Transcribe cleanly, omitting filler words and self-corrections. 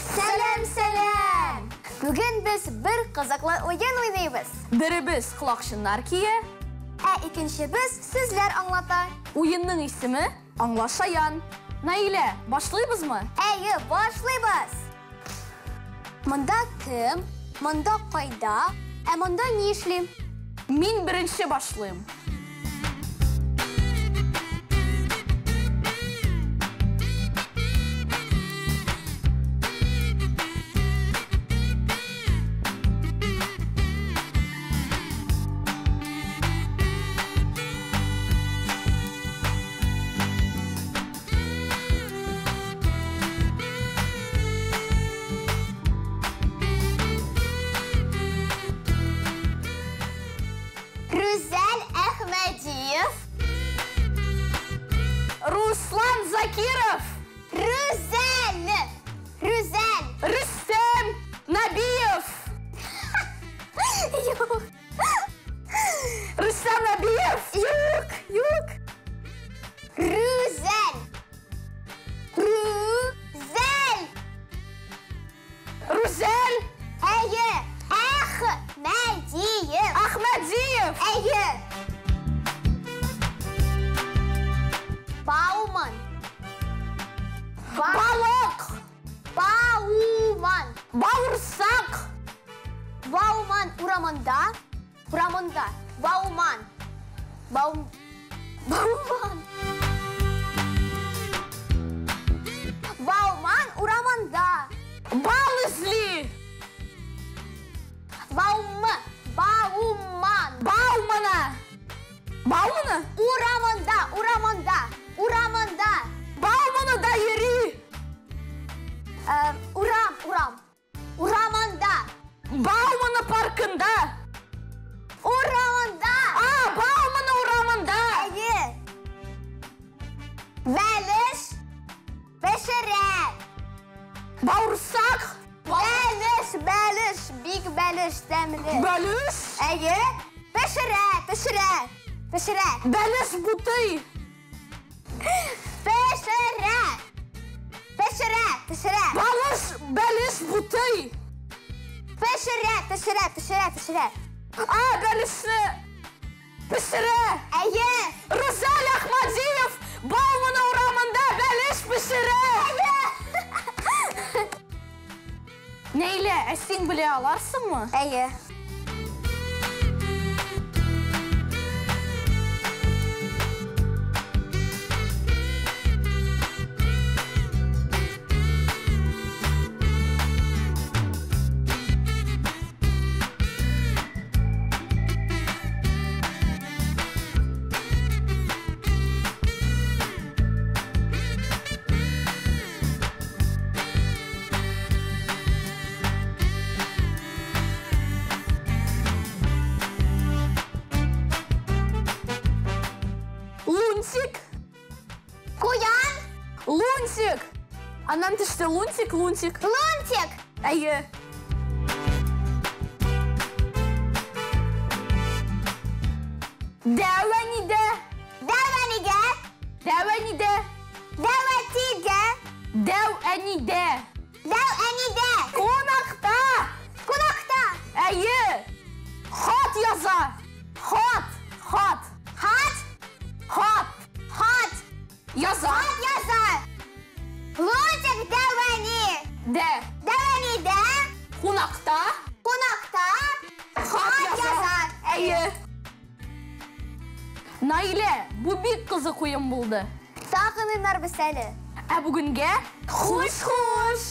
Сәлам, сәлам! Бүген без бер кызыклы уен уйныйбыз. Беребез колакчыннар кия, Ә икенчебез сүзләр аңлата. Уенның исеме Аңлашаян. Наилә, башлыйбызмы? Әйе, башлыйбыз. Монда кем, монда кайда, ә монда ни эшли? Мин беренче башлыйм. Рүзәл Әхмәдиев. Руслан Закиров. Рүзәл! Рүзәл! Рөстәм Набиев. Юк. Рөстәм Набиев. Юк, юк. Рүзәл. Рүзәл. Рүзәл Әйе. Әхмәдиев. Ахмадиев. Әйе. Бауман. Балык. Бауман. Баурсак. Бауман урамында. Урамында. Бауман. Баум. Бауман. Бауман урамында. Бал эзли. Баум. Бауман. Баумана. Баумана? Урамында, урамында, урамында. Бауманада йөри. Урам, урам. Урамында. Баумана паркында. Урамында. А, Баумана урамында. Әйе. Бәлеш пешерә. Баурсак. Бәлеш, бәлеш, бик бәлеш тәмле. Бәлеш. Әйе. Пешерә, пешерә, пешерә. Бәлеш бутый. Пешерә. Пешерә, пешерә. Балыш, бәлеш бутый. Пешерә, пешерә, пешерә, пешерә. А, бәлешне пешерә. Әйе. Рүзәл Ахмадиев Баумана урамында бәлеш пешерә. Әйе. Нәйлә, ә син белә аларсыңмы? Әйе. Лунтик. Куян. Лунтик. Аннан төште Лунтик, Лунтик. Лунтик. Әйе. Дәү әнидә. Дәү әнигә. Дәү әнидә. Дәү әтигә. Дәү әнидә. Дәү әнидә. Кунакта. Кунакта. Әйе. Хат яза. Хат. Хат. Хат. Хат. Хат. Яза. Хат яза. Лунтик дәү әни. Дә. Дәү әнидә. Кунакта. Кунакта. Хат яза. Әйе. Наилә, бу бик кызык уен булды. Тагын уйнарбыз әле. Ә бүгенгә хуш-хуш!